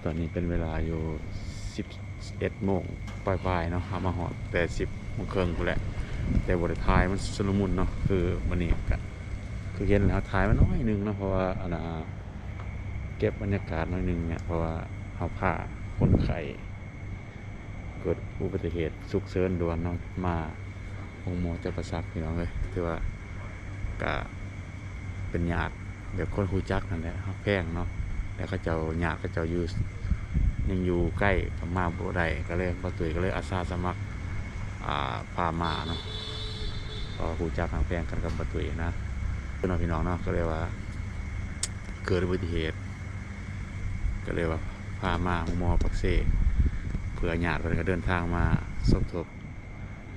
ຕອນນີ້ເປັນເວລາຢູ່ສິບເອັດໂມງປາຍໆເນາະ, ເຮົາມາຮອດແຕ່ສິບໂມງເຄິ່ງພຸ້ນແຫຼະ ແຕ່ບໍ່ໄດ້ຖ່າຍ ມັນຊຸນລະມຸນເນາະ. ຄືມື້ນີ້ກະ ຄືເຫັນແລ້ວ ເຮົາຖ່າຍມາໜ້ອຍໜຶ່ງເນາະ ເພາະວ່າ ອັນນ່າ ເກັບບັນຍາກາດໜ້ອຍໜຶ່ງເນຍ ເພາະວ່າເຮົາພາຄົນໄຂ້ ເກີດອຸບັດຕິເຫດສຸກເສີນດ່ວນເນາະ ມາໂຮງໝໍຈຳປາສັກ ພີ່ນ້ອງເອີຍ. ຖືວ່າກະເປັນຍາດແບບຄົນຮູ້ຈັກຫັ້ນແຫຼະ ຮັກແພງເນາະ ແລ້ວເຂົາເຈົ້າ ຍາດເຂົາເຈົ້າຢູ່ ຍັງຢູ່ໃກ້ ກໍມາບໍ່ໄດ້ ກໍເລີຍ ບ່າວຕຸ້ຍກໍເລີຍອາສາສະໝັກ ອ່າ ພາມາເນາະ ເພາະວ່າຮູ້ຈັກຮັກແພງກັນກັບບ່າວຕຸ້ຍນະເນາະ ພີ່ນ້ອງເນາະ. ກໍເລີຍວ່າເກີດອຸບັດຕິເຫດ ກໍເລີຍວ່າພາມາໂຮງໝໍປາກເຊ ເພື່ອຍາດເພິ່ນກໍເດີນທາງມາສົມທົບ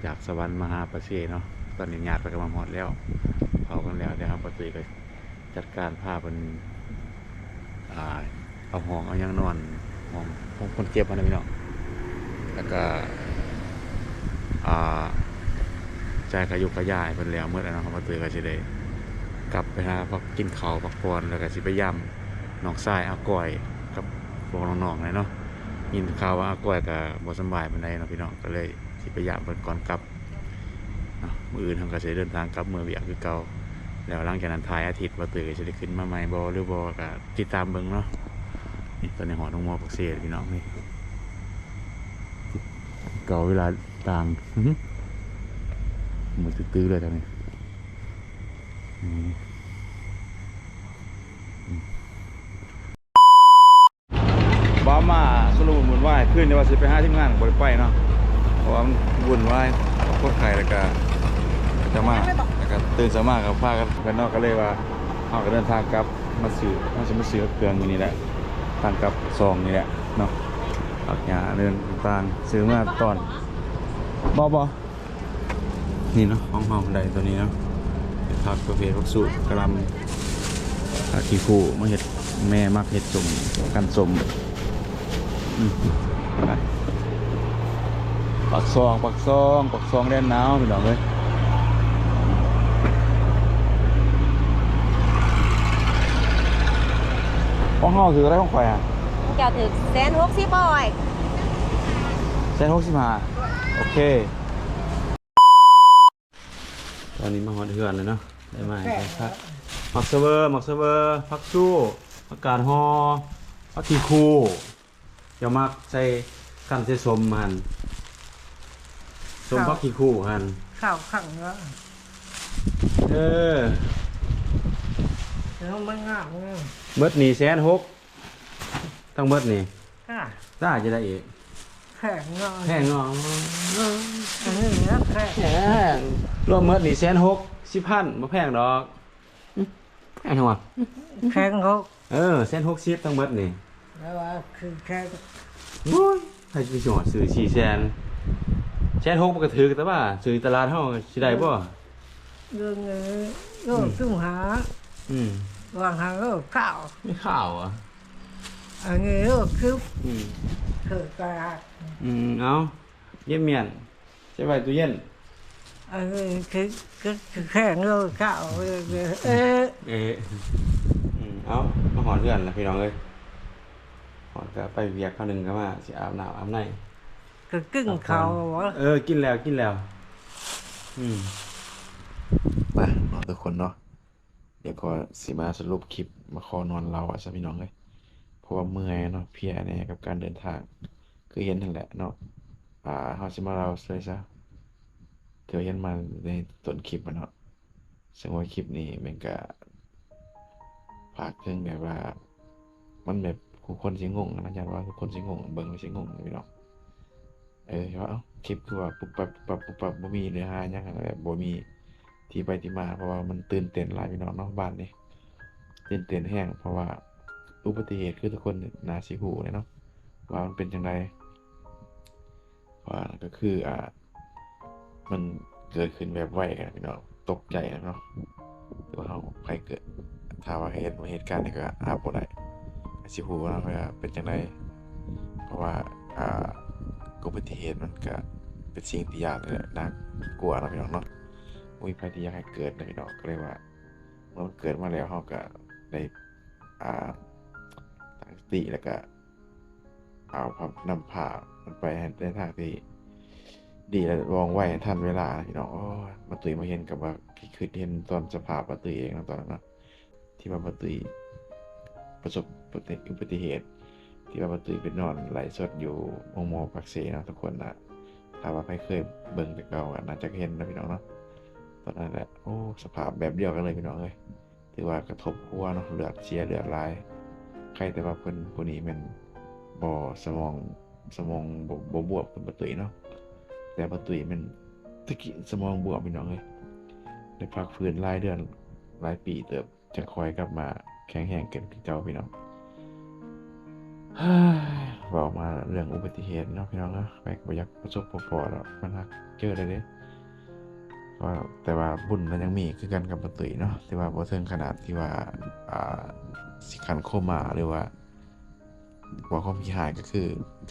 ຈາກສະຫວັນມາຫາປາກເຊເນາະ. ຕອນນີ້ຍາດເພິ່ນກໍມາຮອດແລ້ວ ເຝົ້າກັນແລ້ວ ແຕ່ເຮົາ ບ່າວຕຸ້ຍກໍຈັດການພາເພິ່ນ ອ່າ ເອົາຫ້ອງເອົາຫຍັງນອນ ຫ້ອງຂອງຄົນເຈັບຫັ້ນນະ ພີ່ນ້ອງ ແລ້ວກໍ ອ່າ ຈ່າຍຄ່າຢູ່ຄ່າຢາໃຫ້ເພິ່ນແລ້ວໝົດແລ້ວເນາະ. ບ່າວຕຸ້ຍກໍຊິໄດ້ກັບໄປຫາພັກ ກິນເຂົ້າພັກຜ່ອນ ແລ້ວກໍຊິໄປຢາມນ້ອງຊາຍອາກ້ອຍກັບພວກນ້ອງໆແຫຼະເນາະ. ຍິນຂ່າວວ່າອາກ້ອຍກໍບໍ່ສະບາຍປານໃດເນາະ ພີ່ນ້ອງ ກໍເລີຍ ຊິໄປຢາມເພິ່ນກ່ອນກັບເນາະ. ມື້ອື່ນເຮົາກໍຊິເດີນທາງກັບເມືອວຽກຄືເກົ່າ ແລ້ວຫຼັງຈາກນັ້ນທ້າຍອາທິດ ບ່າວຕຸ້ຍກໍຊິໄດ້ຂຶ້ນມາໃໝ່ບໍ່ ຫຼືບໍ່ ກໍຕິດຕາມເບິ່ງເນາະ. ນີ້ ຕອນນີ້ຮອດໂຮງໝໍປາກເຊແລ້ວ ພີ່ນ້ອງ ນີ້ ເກົ່າເວລາຕ່າງ ມືດຕື້ໆເລີຍຕອນນີ້ ນີ້ ອືມ. ບ້າມາຊຸນລະມຸນວຸ່ນວາຍ ຄືນນີ້ວ່າຊິໄປຫາທີມງານກໍບໍ່ໄດ້ໄປເນາະ ເພາະວ່າມັນວຸ່ນວາຍ ຄົນໄຂ້ ແລ້ວກະ ເຂົາເຈົ້າມາ ແລ້ວກະຕື່ນເຊົ້າມາກໍພາກັນໄປເນາະ. ກໍເລີຍວ່າເຮົາກໍເດີນທາງກັບມາຊື້ ເຮົາຊິມາຊື້ເຄື່ອງມື້ນີ້ແຫຼະ ທາງກັບສອງນີ້ແຫຼະເນາະ ຜັກຫຍ້າເລື່ອງຕ່າງໆ ຊື້ມາຕອນ ບໍ່ ບໍ່ ນີ້ເນາະ ຂອງເຮົາໄດ້ຕົວນີ້ເນາະ ຜັກປະເພດຜັກຊູ່ ກະຫຼ່ຳ ຜັກຂີ້ຄູ້ ມາເຮັດ ແມ່ມັກເຮັດສົ້ມ ກັນສົ້ມ ອືມ ໄປ ປາກຊ່ອງ ປາກຊ່ອງ ປາກຊ່ອງແດນໜາວ ພີ່ນ້ອງເອີຍ. ຂອງເຮົາຖືກເທົ່າໃດ ຂອງຂ້ອຍຫະ? ຂອງເຈົ້າຖືກແສນຫົກສິບ ໂອ້ຍ ແສນຫົກສິບຫ້າ ໂອເຄ. ຕອນນີ້ມາຮອດເຮືອນແລ້ວເນາະ ໄດ້ມາໃຫ້ເພິ່ນພັກ ໝາກສະເວີ ໝາກສະເວີ ຜັກຊູ່ ຜັກກາດຫໍ່ ຜັກຂີ້ຄູ້ ເຈົ້າມັກໃສ່ ຄັ້ນໃສ່ສົ້ມຫັ້ນ ສົ້ມຜັກຂີ້ຄູ້ຫັ້ນ ເຂົ້າຄັ້ງລະ ເອີ ເອົາມັນງາມເນາະ. ເບິດນີ້ແສນຫົກ ທັງເບິດນີ້ ຈ້າ ຈ້າ ຈະໄດ້ອີກ ແພງເນາະ ແພງເນາະ ເອີ ອັນນີ້ແຫຼະແພງ ແພງ ລວມເບິດນີ້ແສນຫົກສິບພັນ ບໍ່ແພງດອກ ອື ແພງຫວະ ແພງເນາະ ເອີ ແສນຫົກສິບທັງເບິດນີ້ ແລ້ວວ່າຄືແພງ ໂອ້ຍ ໃຜຊິໄປຊື້ ຊື້ສີ່ແສນ ແສນຫົກມັນກໍຖືກ ແຕ່ວ່າຊື້ຕະຫຼາດເຮົາຊິໄດ້ບໍ່? ເລື່ອງເງິນໂລ ອືມ ຊຸມຫາ ອືມ ຫວ່າງຫາໂລເກົ້າ ມີຂ່າວຫວະ? ອັນນີ້ໂລສິບ ອືມ ເຂົ້າຕະຫຼາດ ອືມ ເອົາ ເຢັບມ້ຽນ ໃສ່ໄວ້ຕູ້ເຢັນ ອັນນີ້ຄື ຄື ຄືແຂງໂລເກົ້າ ເອີ ເອີ ເອີ ອືມ ເອົາ ມາຮອດເຮືອນລະພີ່ນ້ອງເອີຍ ຮອດກະໄປວຽກຄາວໜຶ່ງກະມາ ຊິອາບນ້ຳອາບໃນ ກະກິນເຂົ້າຫວະ? ເອີ ກິນແລ້ວ ກິນແລ້ວ ອືມ ມາເນາະທຸກຄົນເນາະ ດຽວກໍຊິມາສະຫຼຸບຄລິບ ມາຂໍນອນເລົາວ່າຊັ້ນພີ່ນ້ອງເອີຍ ເພາະວ່າເມື່ອຍເນາະ ເພຍແດ່ກັບການເດີນທາງ ຄືເຫັນຫັ້ນແຫຼະເນາະ ອ່າ ເຮົາຊິມາເລົ່າເລີຍຊະ ຄືເຫັນມາໃນຕົ້ນຄລິບຫັ້ນເນາະ ເຊິ່ງວ່າຄລິບນີ້ແມ່ນກະຝາກເຖິງແບບວ່າ ມັນແບບ ທຸກຄົນຊິງົງນະ ຢ້ານວ່າທຸກຄົນຊິງົງ ເບິ່ງແລ້ວຊິງົງພີ່ນ້ອງ ເອີ ວ່າ ເອົ້າ ຄລິບຄືວ່າປຸບປັບ ປຸບປັບ ປຸບປັບ ບໍ່ມີເນື້ອຫາຫຍັງ ແບບບໍ່ມີທີ່ໄປທີ່ມາ ເພາະວ່າມັນຕື່ນເຕັ້ນຫຼາຍພີ່ນ້ອງເນາະ ບ້ານນີ້ຕື່ນເຕັ້ນແຮງ ເພາະວ່າອຸບັດຕິເຫດ ຄືທຸກຄົນໜ້າຊິຮູ້ແຫຼະເນາະ ວ່າມັນເປັນຈັ່ງໃດ ວ່າກໍຄື ອ່າ ມັນເກີດຂຶ້ນແບບໄວນະພີ່ນ້ອງ ຕົກໃຈນະເນາະ ຫຼືວ່າເຮົາ ໃຜເກີດ ຖ້າວ່າເຫັນເຫດການນີ້ກໍອາດບໍ່ໄດ້ ກໍຊິຮູ້ວ່າເປັນຈັ່ງໃດ ເພາະວ່າ ອ່າ ອຸບັດຕິເຫດມັນກໍເປັນສິ່ງທີ່ຢ້ານ ແລະ ໜ້າກົວນະພີ່ນ້ອງເນາະ ບໍ່ມີໃຜທີ່ຢາກໃຫ້ເກີດນະພີ່ນ້ອງ ກໍເລີຍວ່າ ເມື່ອມັນເກີດມາແລ້ວ ເຮົາກໍໄດ້ ອ່າ ຕັ້ງສະຕິ ແລ້ວກໍ ພາ ນຳພາມັນໄປໃນທາງທີ່ດີ ແລະ ວ່ອງໄວ ໃຫ້ທັນເວລານະພີ່ນ້ອງ. ໂອ້ຍ ບ່າວຕຸ້ຍມາເຫັນກໍວ່າ ຄິດເຫັນຕອນສະພາບບ່າວຕຸ້ຍເອງເນາະ ຕອນນັ້ນເນາະ ທີ່ວ່າບ່າວຕຸ້ຍປະສົບອຸບັດຕິເຫດ ທີ່ວ່າບ່າວຕຸ້ຍໄປນອນໄລຟ໌ສົດຢູ່ໂຮງໝໍປາກເຊເນາະ ທຸກຄົນນະ. ຖ້າວ່າໃຜເຄີຍເບິ່ງແຕ່ເກົ່າກໍໜ້າຈະເຫັນນະພີ່ນ້ອງເນາະ. ຕອນນັ້ນແຫຼະ ໂອ້ ສະພາບແບບດຽວກັນເລີຍພີ່ນ້ອງເອີຍ. ຖືວ່າກະທົບຫົວເນາະ ເລືອດເສຍເລືອດຫຼາຍ. ໄຄແຕ່ວ່າເພິ່ນຜູ້ນີ້ແມ່ນບໍ່ ສະໝອງ ສະໝອງບໍ່ ບໍ່ບວມຄືບ່າວຕຸ້ຍເນາະ. ແຕ່ບ່າວຕຸ້ຍແມ່ນຕະກີ້ສະໝອງບວມພີ່ນ້ອງເອີຍ. ໄດ້ພັກຟື້ນຫຼາຍເດືອນຫຼາຍປີເຕີບ ຈັ່ງຄ່ອຍກັບມາແຂງແຮງຂຶ້ນຄືເກົ່າພີ່ນ້ອງ. ເວົ້າມາເລື່ອງອຸບັດຕິເຫດເນາະພີ່ນ້ອງເນາະ ໃຜກໍບໍ່ຢາກປະສົບພໍ້ໆດອກ ມັນຫາກເຈີໄດ້ເດ້. ແຕ່ວ່າບຸນມັນຍັງມີຄືກັນກັບບ່າວຕຸ້ຍເນາະ ແຕ່ວ່າບໍ່ເຖິງຂະໜາດທີ່ວ່າ ອ່າ ຊິຂັ້ນໂຄມາ ຫຼືວ່າ ເວົ້າຄວາມຂີ້ຮ້າຍກໍຄື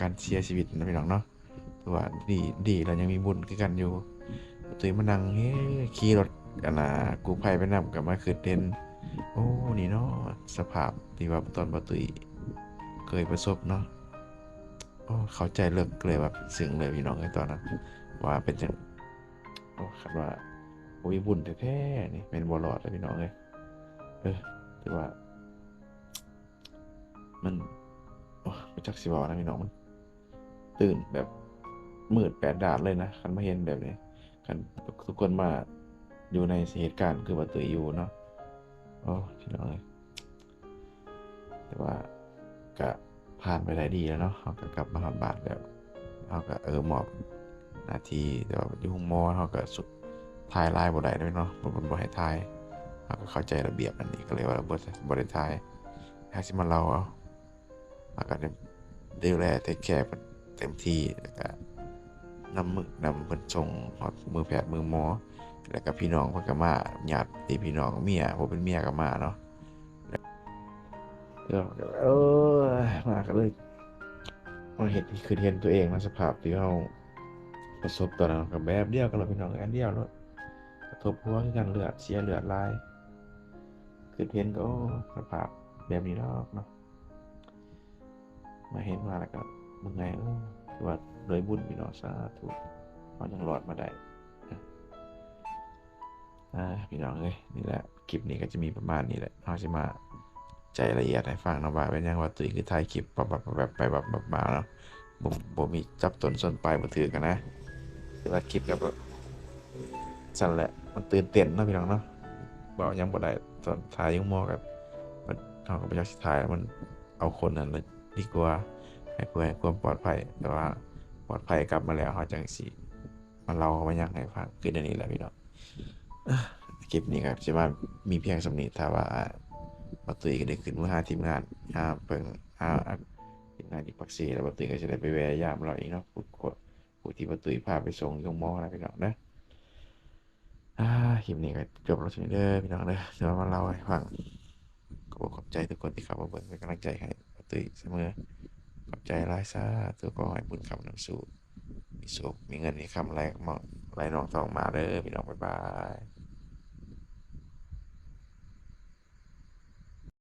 ການເສຍຊີວິດນະພີ່ນ້ອງເນາະ. ຖືວ່າດີ ດີແລ້ວຍັງມີບຸນຄືກັນຢູ່. ຕຸ້ຍມານັ່ງ ເຮີ ຂີ່ລົດ ອັນນ່າ ກູ້ໄພໄປນຳ ກໍມາຄິດເຫັນ ໂອ້ ນີ້ເນາະ ສະພາບທີ່ວ່າຕອນບ່າວຕຸ້ຍເຄີຍປະສົບເນາະ. ໂອ້ ເຂົ້າໃຈເລິກເລີຍ ແບບເຊິ່ງເລີຍພີ່ນ້ອງເອີຍ ຕອນນັ້ນວ່າເປັນຈັ່ງ ໂອ້ ຄັນວ່າບໍ່ມີບຸນແທ້ໆນີ້ ແມ່ນບໍ່ລອດແລ້ວພີ່ນ້ອງເອີຍ. ເອີ ຖືວ່າ ມັນ ໂອ້ ບໍ່ຈັກຊິເວົ້ານະພີ່ນ້ອງ ມັນຕື່ນແບບມືດແປດດ້ານເລີຍນະ ຄັນມາເຫັນແບບນີ້. ຄັນທຸກຄົນມາຢູ່ໃນເຫດການຄືວ່າຕຸ້ຍຢູ່ເນາະ ໂອ້ ພີ່ນ້ອງເອີຍ. ແຕ່ວ່າກະຜ່ານໄປໄດ້ດີແລ້ວເນາະ ເຮົາກະກັບມາຮອດບ້ານແລ້ວ ເຮົາກະ ເອີ ມອບໜ້າທີ່ ແຕ່ວ່າຢູ່ໂຮງໝໍເຮົາກະ ສ- ຖ່າຍຫຼາຍບໍ່ໄດ້ເນາະ ເພິ່ນບໍ່ໃຫ້ຖ່າຍ. ເຮົາກະເຂົ້າໃຈລະບຽບອັນນີ້ ກະເລີຍວ່າບໍ່ ບໍ່ໄດ້ຖ່າຍ. ຫາກຊິມາເລົ່າເອົາ ເຮົາກະໄດ້ດູແລເທກແຄເພິ່ນເຕັມທີ່ ແລ້ວກະນຳ ນຳເພິ່ນສົ່ງຮອດມືແພດມືໝໍ ແລ້ວກະພີ່ນ້ອງເພິ່ນກະມາ ຍາດຕິພີ່ນ້ອງ ເມຍ ຜູ້ເປັນເມຍກະມາເນາະ. ເອີ ມາກະເລີຍມາເຫັນ ຄິດເຫັນຕົວເອງໃນສະພາບທີ່ເຮົາປະສົບຕອນນັ້ນ ກະແບບດຽວກັນເລີຍພີ່ນ້ອງ ອັນດຽວໂລດ ກະທົບຫົວຄືກັນ ເລືອດເສຍເລືອດຫຼາຍ. ຄິດເຫັນກະ ໂອ້ ສະພາບແບບນີ້ດອກເນາະ. ມາເຫັນມາແລ້ວກໍເມື່ອຍ ເອີ ຖືວ່າໂດຍບຸນພີ່ນ້ອງ ສາທຸ ເຮົາຍັງລອດມາໄດ້. ອ່າ ພີ່ນ້ອງເອີຍ ນີ້ແຫຼະ ຄລິບນີ້ກໍຈະມີປະມານນີ້ແຫຼະ ເຮົາຊິມາໃຈລະອຽດໃຫ້ຟັງເນາະ ວ່າເປັນຫຍັງວ່າຕຸ້ຍຄືຖ່າຍຄລິບປັບໆແປັບໆໄປປັບໆມາເນາະ ບໍ່ ບໍ່ມີຈັບຕົ້ນຊົນປາຍບໍ່ຖືກຫັ້ນນະ. ແຕ່ວ່າຄລິບກໍຊັ້ນແຫຼະ ມັນຕື່ນເຕັ້ນເນາະ ພີ່ນ້ອງເນາະ ເວົ້າຫຍັງບໍ່ໄດ້ ຕອນຖ່າຍຢູ່ໂຮງໝໍກໍ ເຮົາກໍບໍ່ຢາກຊິຖ່າຍ ມັນ ເອົາຄົນຫັ້ນລະດີກວ່າ ໃຫ້ເພື່ອໃຫ້ຄວາມປອດໄພ ແຕ່ວ່າປອດໄພກັບມາແລ້ວ ເຮົາຈັ່ງຊິມາເລົ່າມາຫຍັງໃຫ້ຟັງ ຄືແນວນີ້ແຫຼະພີ່ນ້ອງ. ຄລິບນີ້ກໍຊິມາມີພຽງສ່ຳນີ້ ຖ້າວ່າບ່າວຕຸ້ຍກໍໄດ້ຂຶ້ນເມືອຫາທີມງານ ຫາເພິ່ນ ຫາທີມງານຢູ່ປາກເຊ ແລ້ວບ່າວຕຸ້ຍກໍຊິໄດ້ໄປແວ່ຢາມລາວອີກເນາະ ຜູ້ ຜູ້ທີ່ບ່າວຕຸ້ຍພາໄປສົ່ງຢູ່ໂຮງໝໍນະພີ່ນ້ອງເດີ. ອ່າ ຄລິບນີ້ກໍຈົບລົງສ່ຳນີ້ເດີພີ່ນ້ອງເດີ ຖືວ່າມາເລົ່າໃຫ້ຟັງ. ຂອບອົກຂອບໃຈທຸກຄົນທີ່ເຂົ້າມາເບິ່ງເປັນກຳລັງໃຈໃຫ້ບ່າວຕຸ້ຍສະເໝີ ຂອບໃຈຫຼາຍ ສາທຸ ຂໍໃຫ້ບຸນຄ້ຳນຳສູ່ ມີໂຊກມີເງິນມີຄຳໄຫຼມາ ໄຫຼນອງທອງມາເດີພີ່ນ້ອງ ບາຍບາຍ.